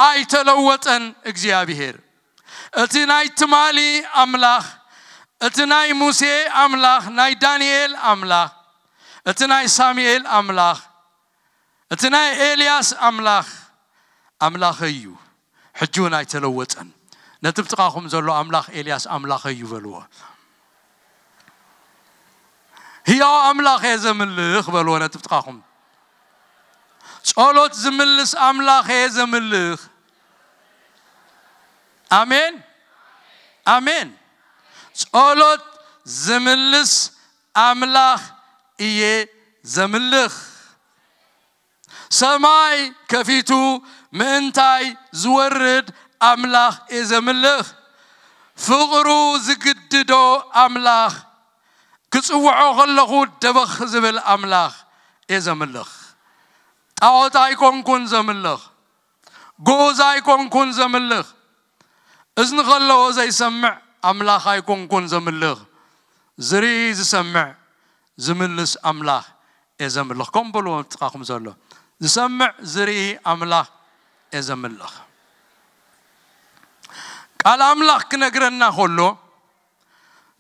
ኣይተለወጠን እግዚኣብሔር። እቲ ናይ ትማሊ ኣምላኽ፣ እቲ ናይ ሙሴ ኣምላኽ፣ ናይ ዳንኤል ኣምላኽ፣ እቲ ናይ ሳሙኤል ኣምላኽ፣ እቲ ናይ ኤልያስ ኣምላኽ ኣምላኸይ እዩ፣ ሕጂ እውን ኣይተለወጠን። ነቲ ብጥቓኹም ዘሎ ኣምላኽ ኤልያስ ኣምላኸይ እዩ በልዎ። ህያው ኣምላኽ እየ ዘምልኽ በልዎ ነቲ ብጥቓኹም። ጸሎት ዝምልስ ኣምላኽ እየ ዘምልኽ። ኣሜን፣ ኣሜን። ጸሎት ዝምልስ ኣምላኽ እየ ዘምልኽ። ሰማይ ከፊቱ ምእንታይ ዝወርድ ኣምላኽ እየ ዘምልኽ። ፍቕሩ ዝግድዶ ኣምላኽ፣ ክጽውዖ ከለኹ ደበኽ ዝብል ኣምላኽ እየ ዘምልኽ። ጣዖት ኣይኮንኩን ዘምልኽ፣ ግኡዝ ኣይኮንኩን ዘምልኽ፣ እዝኒ ከለዎ ዘይሰምዕ ኣምላኽ ኣይኮንኩን ዘምልኽ፣ ዝርኢ ዝሰምዕ ዝምልስ ኣምላኽ እየ ዘምልኽ። ከም በልዎ ጥቓኹም ዘሎ፣ ዝሰምዕ ዝርኢ ኣምላኽ እየ ዘምልኽ። ቃል ኣምላኽ ክነግረና ከሎ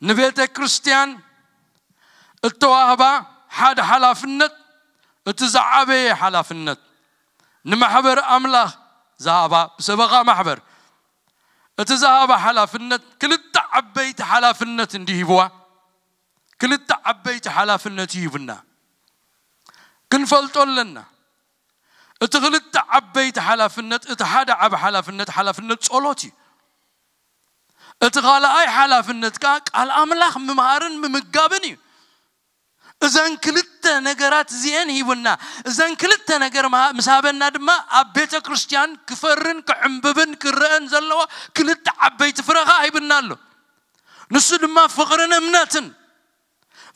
ንቤተ ክርስቲያን እተዋህባ ሓደ ሓላፍነት፣ እቲ ዝዓበየ ሓላፍነት ንማሕበር ኣምላኽ ዝሃባ፣ ብሰበኻ ማሕበር እቲ ዝሃባ ሓላፍነት ክልተ ዓበይቲ ሓላፍነት እንዲሂብዋ። ክልተ ዓበይቲ ሓላፍነት ይህብና፣ ክንፈልጦ ኣለና። እቲ ክልተ ዓበይቲ ሓላፍነት፣ እቲ ሓደ ዓብ ሓላፍነት ሓላፍነት ጸሎት እዩ። እቲ ካልኣይ ሓላፍነት ከኣ ቃል ኣምላኽ ምምሃርን ምምጋብን እዩ። እዘን ክልተ ነገራት እዚኤን ሂቡና። እዘን ክልተ ነገር ምስ ሃበና ድማ ኣብ ቤተ ክርስቲያን ክፈርን ክዕምብብን ክረአን ዘለዎ ክልተ ዓበይቲ ፍረኻ ሂብና ኣሎ። ንሱ ድማ ፍቕርን እምነትን።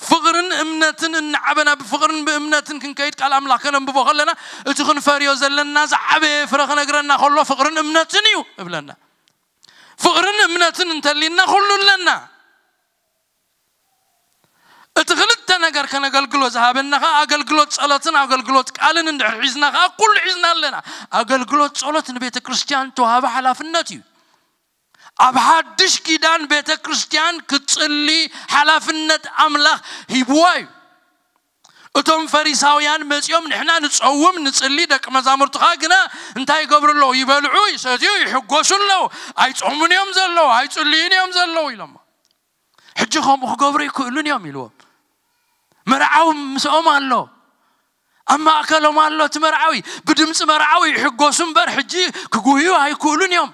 ፍቕርን እምነትን እናዓበና ብፍቕርን ብእምነትን ክንከይድ ቃል ኣምላኽ ከነንብቦ ከለና እቲ ክንፈርዮ ዘለና ዝዓበየ ፍረ ክነግረና ከሎ ፍቕርን እምነትን እዩ እብለና። ፍቕርን እምነትን እንተሊና ኩሉ ኣለና። እቲ ክልተ ነገር ከነገልግሎ ዝሃበና ኸዓ ኣገልግሎት ጸሎትን ኣገልግሎት ቃልን እንድሕር ሒዝና ኸዓ ኩሉ ሒዝና ኣለና። ኣገልግሎት ጸሎት ንቤተ ክርስቲያን ተዋህበ ሓላፍነት እዩ። ኣብ ሓድሽ ኪዳን ቤተ ክርስቲያን ክትጽሊ ሓላፍነት ኣምላኽ ሂብዋ እዩ። እቶም ፈሪሳውያን መጺኦም ንሕና ንጸውም ንጽሊ ደቂ መዛሙርትኻ ግና እንታይ ይገብሩ ኣለዉ? ይበልዑ ይሰትዩ ይሕጎሱ ኣለዉ። ኣይጾሙን እዮም ዘለዉ ኣይጽልዩን እዮም ዘለዉ ኢሎሞ። ሕጂ ከምኡ ክገብሩ ኣይክእሉን እዮም ኢልዎም። መርዓዊ ምስኦም ኣሎ፣ ኣብ ማእከሎም ኣሎ። እቲ መርዓዊ ብድምፂ መርዓዊ ይሕጎሱ እምበር ሕጂ ክጉህዩ ኣይክእሉን እዮም።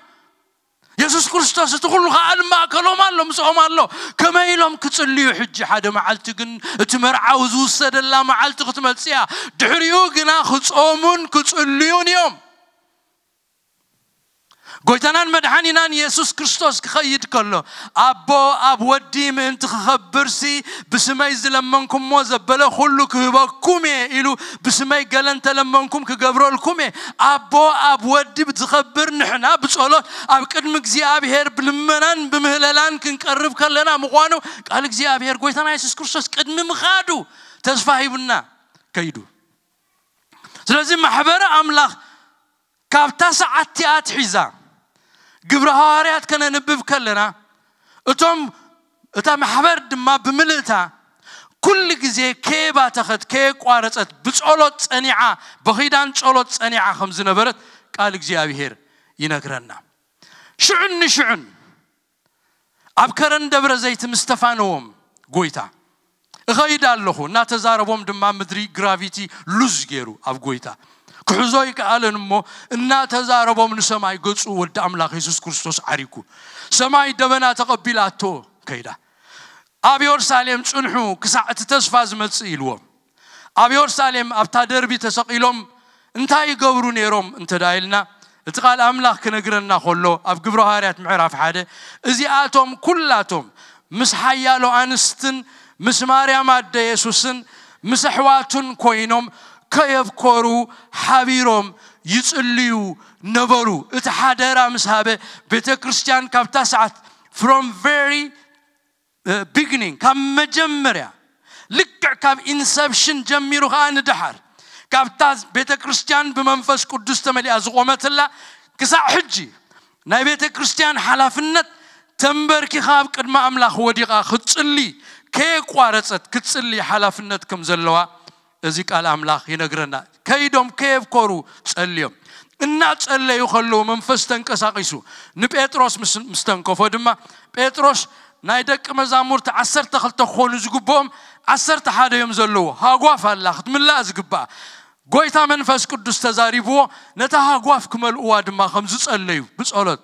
የሱስ ክርስቶስ እቲ ኩሉ ከዓ ኣብ ማእከሎም ኣሎ፣ ምስኦም ኣሎ። ከመይ ኢሎም ክፅልዩ? ሕጂ ሓደ መዓልቲ ግን እቲ መርዓዊ ዝውሰደላ መዓልቲ ክትመፅእ እያ። ድሕሪኡ ግና ክፆሙን ክፅልዩን እዮም። ጎይታናን መድሓኒናን የሱስ ክርስቶስ ክኸይድ ከሎ ኣቦ ኣብ ወዲ ምእንቲ ክኸብርሲ ብስመይ ዝለመንኩሞ ዘበለ ኩሉ ክህበኩም እየ ኢሉ ብስመይ ገለ እንተለመንኩም ክገብረልኩም እየ። ኣቦ ኣብ ወዲ ዝኸብር ንሕና ብጸሎት ኣብ ቅድሚ እግዚኣብሔር ብልመናን ብምህለላን ክንቀርብ ከለና ምዃኑ ቃል እግዚኣብሔር ጎይታና የሱስ ክርስቶስ ቅድሚ ምኻዱ ተስፋ ሂቡና ከይዱ። ስለዚ ማሕበረ ኣምላኽ ካብታ ሰዓት እቲኣ ኣትሒዛ ግብረ ሃዋርያት ከነንብብ ከለና እቶም እታ ማሕበር ድማ ብምልእታ ኩሉ ግዜ ከየባተኸት ከየቋረጸት ብጸሎት ጸኒዓ ብኺዳን ጸሎት ጸኒዓ ከም ዝነበረት ቃል እግዚኣብሔር ይነግረና። ሽዑን ንሽዑን ኣብ ከረን ደብረ ዘይት ምስ ተፋነዎም ጎይታ እኸይድ ኣለኹ እናተዛረቦም ድማ ምድሪ ግራቪቲ ሉዝ ገይሩ ኣብ ጎይታ ክሕዞ ይከኣለን እሞ እናተዛረቦም ንሰማይ ገጹ ወዲ ኣምላኽ የሱስ ክርስቶስ ዓሪኩ ሰማይ ደበና ተቐቢላቶ ከይዳ። ኣብ የሩሳሌም ጽንሑ ክሳዕ እቲ ተስፋ ዝመጽእ ኢልዎም። ኣብ የሩሳሌም ኣብታ ደርቢ ተሰቒሎም እንታይ ይገብሩ ነይሮም እንተ ደኣ ኢልና፣ እቲ ቃል ኣምላኽ ክነግረና ከሎ፣ ኣብ ግብረ ሃዋርያት ምዕራፍ ሓደ፣ እዚኣቶም ኩላቶም ምስ ሓያሎ ኣንስትን ምስ ማርያም ኣደ የሱስን ምስ ኣሕዋቱን ኮይኖም ከየብኮሩ ሓቢሮም ይጽልዩ ነበሩ። እቲ ሓደራ ምስ ሃበ፣ ቤተ ክርስቲያን ካብታ ሰዓት፣ from very beginning፣ ካብ መጀመርያ፣ ልክዕ ካብ ኢንሰፕሽን ጀሚሩ ኸዓ ንደሓር፣ ካብታ ቤተ ክርስቲያን ብመንፈስ ቅዱስ ተመሊኣ ዝቖመትላ፣ ክሳዕ ሕጂ ናይ ቤተ ክርስቲያን ሓላፍነት፣ ተንበርኪኻ ኣብ ቅድሚ ኣምላኽ ወዲቓ ክትጽሊ ከየቋረጸት ክትጽሊ ሓላፍነት ከም ዘለዋ እዚ ቃል ኣምላኽ ይነግረና። ከይዶም ከየብኮሩ ጸልዮም። እናጸለዩ ከለዉ መንፈስ ተንቀሳቒሱ ንጴጥሮስ ምስ፣ ምስ ተንከፎ ድማ፣ ጴጥሮስ፣ ናይ ደቂ መዛሙርቲ ዓሰርተ ክልተ ክኾኑ ዝግብኦም ዓሰርተ ሓደ እዮም ዘለዉ። ሃጓፍ ኣላ ክትምላእ ዝግባኣ። ጎይታ መንፈስ ቅዱስ ተዛሪብዎ፣ ነታ ሃጓፍ ክመልእዋ ድማ ከም ዝጸለዩ ብጸሎት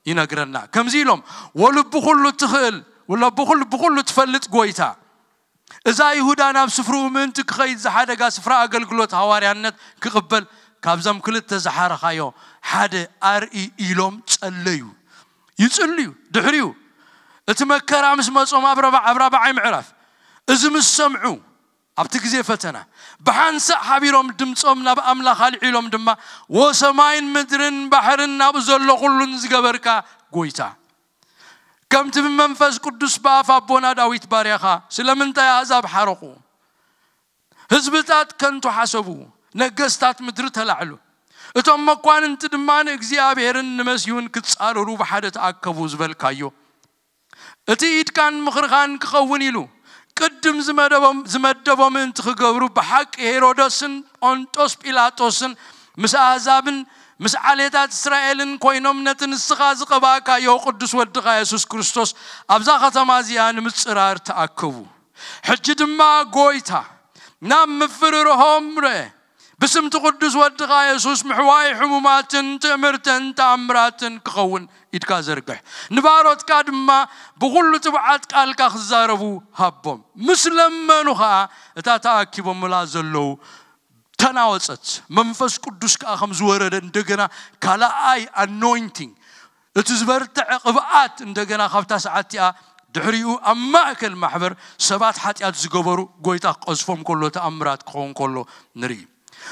ይነግረና። ከምዚ ኢሎም፣ "ወልቢ ኩሉ ትኽእል፣ ወልቢ ኩሉ፣ ብኩሉ ትፈልጥ ጎይታ፣ እዛ ይሁዳ ናብ ስፍርኡ ምእንቲ ክኸይድ ዝሓደጋ ስፍራ ኣገልግሎት ሃዋርያነት ክቕበል ካብዞም ክልተ ዝሓረኻዮ ሓደ ኣርኢ" ኢሎም ጸለዩ። ይጽልዩ። ድሕሪኡ እቲ መከራ ምስ መጾም ኣብ ረባ-፣ ኣብ ራብዓይ ምዕራፍ እዚ ምስ ሰምዑ ኣብቲ ግዜ ፈተና ብሓንሳእ ሓቢሮም ድምጾም ናብ ኣምላኽ ኣልዒሎም ድማ፣ "ወሰማይን ምድርን ባሕርን ናብኡ ዘሎ ኩሉን ዝገበርካ ጎይታ፣ ከምቲ ብመንፈስ ቅዱስ ብኣፍ ኣቦና ዳዊት ባርያኻ ስለምንታይ ኣህዛብ ሓረቑ? ህዝብታት ከንቱ ሓሰቡ፣ ነገስታት ምድሪ ተላዕሉ። እቶም መኳንንቲ ድማ ንእግዚኣብሔርን ንመሲሁን ክጻረሩ ብሓደ ተኣከቡ ዝበልካዮ፣ እቲ ኢድካን ምኽርኻን ክኸውን ኢሉ ቅድም ዝመደቦም፣ ዝመደቦ ምእንቲ ክገብሩ፣ ብሓቂ ሄሮደስን ጶንጦስ ጲላጦስን ምስ ኣህዛብን ምስ ዓሌታት እስራኤልን ኮይኖም ነቲ ንስኻ ዝቐባእካዮ ቅዱስ ወድኻ የሱስ ክርስቶስ ኣብዛ ከተማ እዚኣ ንምጽራር ተኣከቡ። ሕጂ ድማ ጎይታ ናብ ምፍርርሆም ርአ፣ ብስምቲ ቅዱስ ወድኻ የሱስ ምሕዋይ ሕሙማትን ትእምርትን ተኣምራትን ክኸውን ኢድካ ዘርግሕ፣ ንባሮትካ ድማ ብኹሉ ትብዓት ቃልካ ክዛረቡ ሃቦም። ምስ ለመኑ ኸኣ እታ ተኣኪቦምላ ዘለዉ ተናወጸት። መንፈስ ቅዱስ ከኣ ከም ዝወረደ እንደገና ካልኣይ ኣኖይንቲንግ፣ እቲ ዝበርትዐ ቅብኣት እንደገና ካብታ ሰዓት እቲኣ ድሕሪኡ ኣብ ማእከል ማሕበር ሰባት ሓጢኣት ዝገበሩ ጎይታ ክቐዝፎም ከሎ፣ ተኣምራት ክኸውን ከሎ ንርኢ።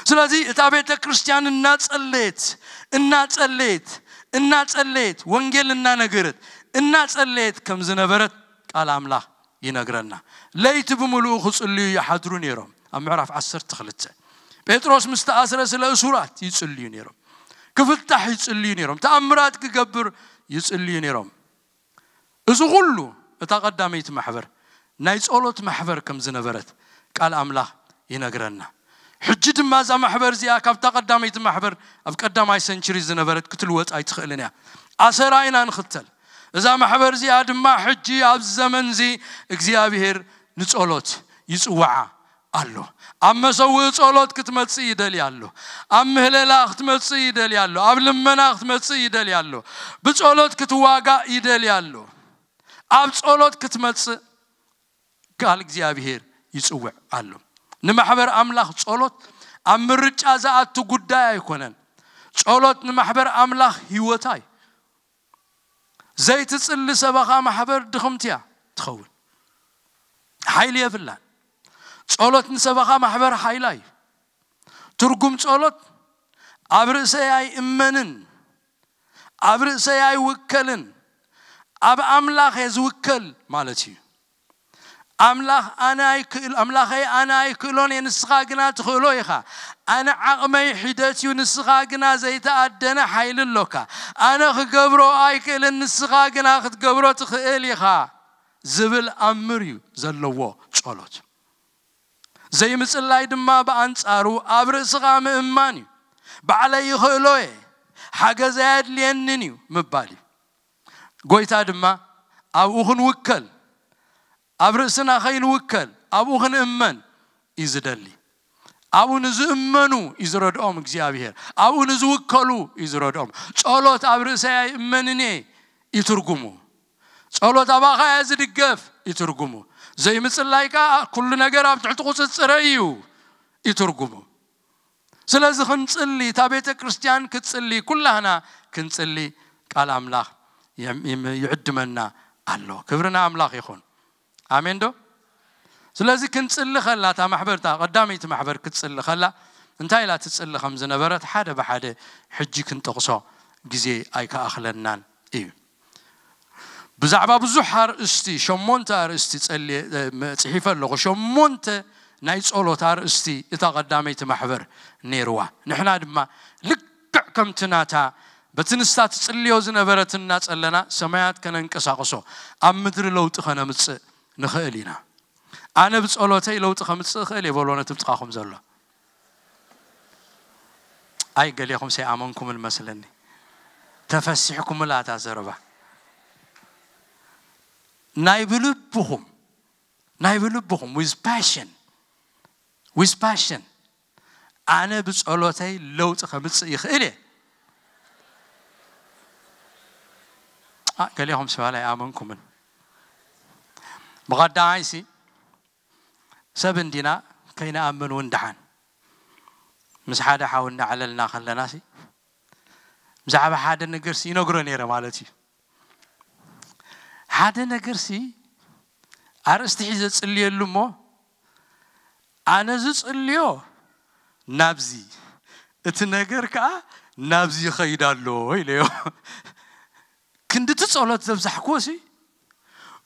ስለዚ እታ ቤተ ክርስቲያን እናጸለየት፣ እናጸለየት፣ እናጸለየት፣ ወንጌል እናነገረት፣ እናጸለየት ከም ዝነበረት ቃል ኣምላኽ ይነግረና። ለይቲ ብምሉኡ ክጽልዩ ይሓድሩ ነይሮም። ኣብ ምዕራፍ ዓሰርተ ክልተ፣ ጴጥሮስ ምስ ተኣስረ ስለ እሱራት ይጽልዩ ነይሮም። ክፍታሕ ይጽልዩ ነይሮም። ተኣምራት ክገብር ይጽልዩ ነይሮም። እዚ ኩሉ እታ ቀዳመይቲ ማሕበር ናይ ጸሎት ማሕበር ከም ዝነበረት ቃል ኣምላኽ ይነግረና። ሕጂ ድማ እዛ ማሕበር እዚኣ ካብታ ቀዳመይቲ ማሕበር ኣብ ቀዳማይ ሰንቸሪ ዝነበረት ክትልወጥ ኣይትኽእልን እያ። ኣሰራ ኢና ንኽተል። እዛ ማሕበር እዚኣ ድማ ሕጂ ኣብዚ ዘመን እዚ እግዚኣብሔር ንጸሎት ይጽውዓ ኣሎ። ኣብ መሰውኢ ጸሎት ክትመጽእ ይደሊ ኣሎ። ኣብ ምህለላ ክትመጽእ ይደሊ ኣሎ። ኣብ ልመና ክትመጽእ ይደሊ ኣሎ። ብጸሎት ክትዋጋእ ይደሊ ኣሎ። ኣብ ጸሎት ክትመጽእ ቃል እግዚኣብሔር ይጽውዕ ኣሎ። ንማሕበር ኣምላኽ ጸሎት ኣብ ምርጫ ዝኣቱ ጉዳይ ኣይኮነን። ጸሎት ንማሕበር ኣምላኽ ህይወታ እዩ። ዘይትጽሊ ሰበኻ ማሕበር ድኽምቲ እያ ትኸውን። ሓይሊ የብላን። ጸሎት ንሰበኻ ማሕበር ሓይላ እዩ። ትርጉም ጸሎት ኣብ ርእሰይ ኣይእመንን፣ ኣብ ርእሰይ ኣይውከልን፣ ኣብ ኣምላኽ እየ ዝውከል ማለት እዩ። ኣምላኽ ኣነ ኣይክእል-፣ ኣምላኸይ ኣነ ኣይክእሎን እየ፣ ንስኻ ግና ትኽእሎ ኢኻ። ኣነ ዓቕመይ ሒደት እዩ፣ ንስኻ ግና ዘይተኣደነ ሓይሊ ኣሎካ። ኣነ ክገብሮ ኣይክእልን፣ ንስኻ ግና ክትገብሮ ትኽእል ኢኻ ዝብል ኣምር እዩ ዘለዎ ጸሎት። ዘይምጽላይ ድማ ብኣንጻሩ ኣብ ርእስኻ ምእማን እዩ። ባዕለይ ይኽእሎ እየ፣ ሓገዝ ኣየድልየንን እዩ ምባል እዩ። ጎይታ ድማ ኣብኡ ክንውከል፣ ኣብ ርእስና ከይንውከል፣ ኣብኡ ክንእመን እዩ ዝደሊ። ኣብኡ ንዝእመኑ እዩ ዝረድኦም እግዚኣብሔር። ኣብኡ ንዝውከሉ እዩ ዝረድኦም። ጸሎት ኣብ ርእሰይ ኣይእመንን እየ እዩ ትርጉሙ። ጸሎት ኣባኻ እየ ዝድገፍ እዩ ትርጉሙ። ዘይምጽላይ ከኣ ኩሉ ነገር ኣብ ትሕቲ ቁጽጽረይ እዩ እዩ ትርጉሙ። ስለዚ ክንጽሊ፣ እታ ቤተ ክርስቲያን ክትጽሊ፣ ኩላህና ክንጽሊ ቃል ኣምላኽ የም- ይም- ይዕድመና ኣሎ። ክብርና ኣምላኽ ይኹን። ኣሜን ዶ? ስለዚ ክንጽሊ ከላ፣ እታ ማሕበር፣ እታ ቀዳመይቲ ማሕበር ክትጽሊ ከላ እንታይ ኢላ ትጽሊ ከም ዝነበረት ሓደ ብሓደ ሕጂ ክንጠቕሶ ግዜ ኣይከኣኽለናን እዩ። ብዛዕባ ብዙሕ ኣርእስቲ፣ ሸሞንተ ኣርእስቲ ጸልየ ጽሒፈ ኣለኹ። ሸሞንተ ናይ ጸሎት ኣርእስቲ እታ ቀዳመይቲ ማሕበር ነይርዋ። ንሕና ድማ ልክዕ ከምቲ ናታ በቲ ንሳ ትጽልዮ ዝነበረት እናጸለና ሰማያት ከነንቀሳቕሶ፣ ኣብ ምድሪ ለውጢ ከነምጽእ ንኽእል ኢና። ኣነ ብጸሎተይ ለውጢ ከምጽእ እኽእል እየ በሎ ነቲ ብጥቓኹም ዘሎ። ኣይ ገሌኹም ሰይኣመንኩምን መስለኒ። ተፈሲሕኩምላ እታ ዘረባ። ናይ ብልብኹም፣ ናይ ብልብኹም፣ with passion፣ with passion፣ ኣነ ብጸሎተይ ለውጢ ከምጽእ ይኽእል እየ። ኣ፣ ገሌኹም ስባል ኣይኣመንኩምን። ብቐዳማይሲ ሰብ እንዲና፣ ከይንኣምን እውን ደሓን። ምስ ሓደ ሓው እናዕለልና ከለና ሲ ብዛዕባ ሓደ ነገር ሲ ይነግሮ ነይረ ማለት እዩ። ሓደ ነገር ሲ ኣርእስቲ ሒዘ ጽልየሉ እሞ፣ ኣነ ዝጽልዮ ናብዚ፣ እቲ ነገር ከኣ ናብዚ ይኸይድ ኣሎ ኢለዮ። ክንድቲ ጸሎት ዘብዛሕክዎ ሲ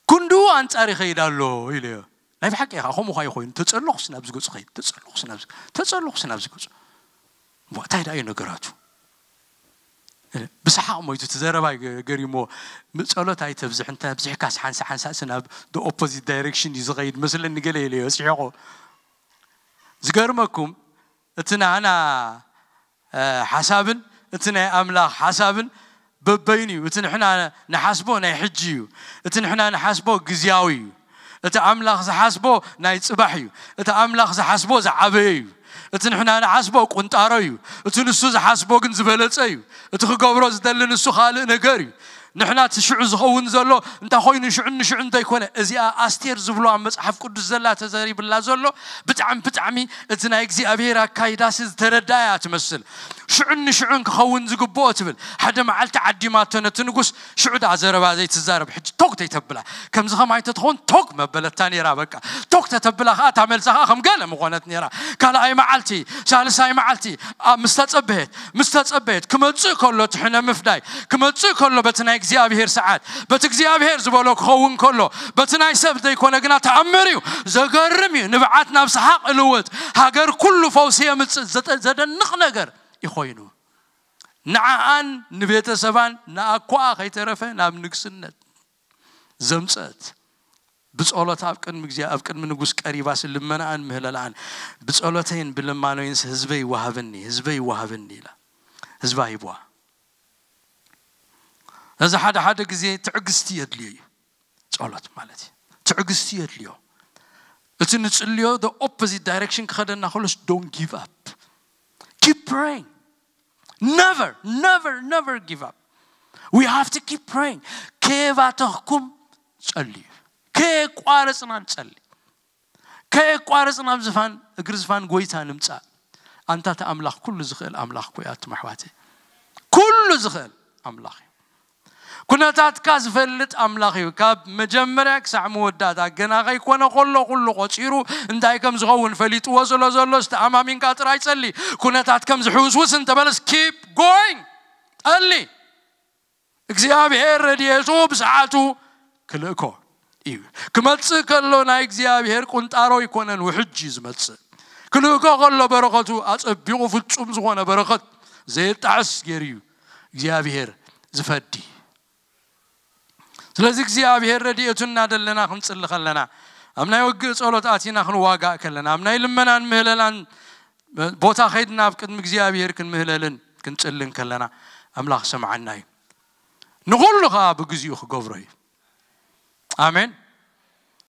ክንድኡ ኣንጻር ይኸይድ ኣሎ ኢለዮ። ናይ ብሓቂ ኢኻ፣ ከምኡ ኸኣ ይኾይኑ። ተጸለኹስ ናብዚ ገጹ ኸይድ፣ ተጸለኹስ ናብዚ፣ ተጸለኹስ ናብዚ ገጹ። እሞ እንታይ ደኣ እዩ ነገራቱ? ብሰሓቕ ሞይቱ፣ እቲ ዘረባ ገ- ገሪሞ። ጸሎት ኣይተብዝሕ፣ እንተ ኣብዚሕካስ ሓንሳ ሓንሳእሲ ናብ the opposite direction እዩ ዝኸይድ መስለኒ ገለ ኢለዮ፣ ስሒቑ። ዝገርመኩም፣ እቲ ናህና እ፣ ሓሳብን እቲ ናይ ኣምላኽ ሓሳብን በበይኑ እዩ። እቲ ንሕና ንሓስቦ ናይ ሕጂ እዩ። እቲ ንሕና ንሓስቦ ግዝያዊ እዩ። እቲ ኣምላኽ ዝሓስቦ ናይ ጽባሕ እዩ። እቲ ኣምላኽ ዝሓስቦ ዝዓበየ እዩ። እቲ ንሕና ንሓስቦ ቁንጣሮ እዩ። እቲ ንሱ ዝሓስቦ ግን ዝበለጸ እዩ። እቲ ክገብሮ ዝደሊ ንሱ ካልእ ነገር እዩ። ንሕና እቲ ሽዑ ዝኸውን ዘሎ እንታይ ኮይኑ ሽዑን ንሽዑን እንተይኮነ፣ እዚኣ ኣስቴር ዝብሎ ኣብ መጽሓፍ ቅዱስ ዘላ ተዘሪብላ ዘሎ ብጣዕሚ ብጣዕሚ እቲ ናይ እግዚኣብሔር ኣካይዳሲ ዝተረዳ እያ ትመስል። ሽዑን ንሽዑን ክኸውን ዝግብኦ ትብል። ሓደ መዓልቲ ዓዲማቶ ነቲ ንጉስ፣ ሽዑ ደኣ ዘረባ ዘይትዛረብ፣ ሕጂ ቶግ ተይተብላ። ከምዚ ከማይ ተትኸውን ቶግ መበለታ ነይራ። በቃ ቶግ ተተብላ ከኣ እታ መልሳ ከኣ ከም ገለ ምኾነት ነይራ። ካልኣይ መዓልቲ፣ ሳልሳይ መዓልቲ፣ ኣብ ምስ ተጸበየት፣ ምስ ተጸበየት፣ ክመጽእ ከሎ እቲ ሕነ ምፍዳይ፣ ክመጽእ ከሎ በቲ ናይ እግዚኣብሔር ሰዓት፣ በቲ እግዚኣብሔር ዝበሎ ክኸውን ከሎ፣ በቲ ናይ ሰብ ዘይኮነ ግና ተኣምር እዩ። ዘገርም እዩ። ንብዓት ናብ ሰሓቕ እልውጥ። ሃገር ኩሉ ፈውሲ የምጽእ። ዘጠ- ዘደንቕ ነገር ይኾይኑ። ንዓኣን ንቤተሰባን ንኣኳኣ ከይተረፈ ናብ ንግስነት ዘምጸት። ብጸሎት ኣብ ቅድሚ እግዚኣብ ኣብ ቅድሚ ንጉስ ቀሪባስ ልመናኣን ምህለላኣን፣ ብጸሎተይን ብልማኖይንስ ህዝበይ ይወሃበኒ፣ ህዝበይ ይወሃበኒ ኢላ ህዝባ ሂብዋ። እዚ ሓደ ሓደ ግዜ ትዕግስቲ የድልዮ እዩ። ጸሎት ማለት እዩ ትዕግስቲ የድልዮ። እቲ ንጽልዮ the opposite direction ክኸደና ከሎስ don't give up, keep praying, never never never give up. We have to keep praying. ከየባተኽኩም ጸልዩ። ከየቋረጽና ንጸሊ። ከየቋረጽና ኣብ ዝፋን እግሪ ዝፋን ጎይታ ንምጻእ። ኣንታ እቲ ኣምላኽ ኩሉ ዝኽእል ኣምላኽ እኮ እዩ ኣቱም ኣሕዋተይ። ኩሉ ዝኽእል ኣምላኽ እዩ። ኩነታትካ ዝፈልጥ ኣምላኽ እዩ። ካብ መጀመርያ ክሳዕ መወዳእታ ገና ከይኮነ ከሎ ኩሉ ቆጺሩ እንታይ ከም ዝኸውን ፈሊጥዎ ስለ ዘሎ ዝተኣማሚንካ ጥራይ ጸሊ። ኩነታት ከም ዝሕውስውስ እንተበለስ keep going፣ ጸሊ። እግዚኣብሔር ረድኤቱ ብሰዓቱ ክልእኮ እዩ። ክመጽእ ከሎ ናይ እግዚኣብሔር ቁንጣሮ ኣይኮነን፣ ውሕጅ እዩ ዝመጽእ። ክልእኮ ከሎ በረኸቱ ኣጸቢቑ ፍጹም ዝኾነ በረኸት ዘየጣዕስ ገይሩ እዩ እግዚኣብሔር ዝፈዲ። ስለዚ እግዚኣብሔር ረድኤቱ እናደለና ክንጽሊ ከለና፣ ኣብ ናይ ውግእ ጸሎት ኣቲና ክንዋጋእ ከለና፣ ኣብ ናይ ልመናን ምህለላን ቦታ ከይድና ኣብ ቅድሚ እግዚኣብሔር ክንምህለልን ክንጽልን ከለና ኣምላኽ ሰምዓና እዩ። ንኹሉ ኸዓ ብግዚኡ ክገብሮ እዩ። ኣሜን።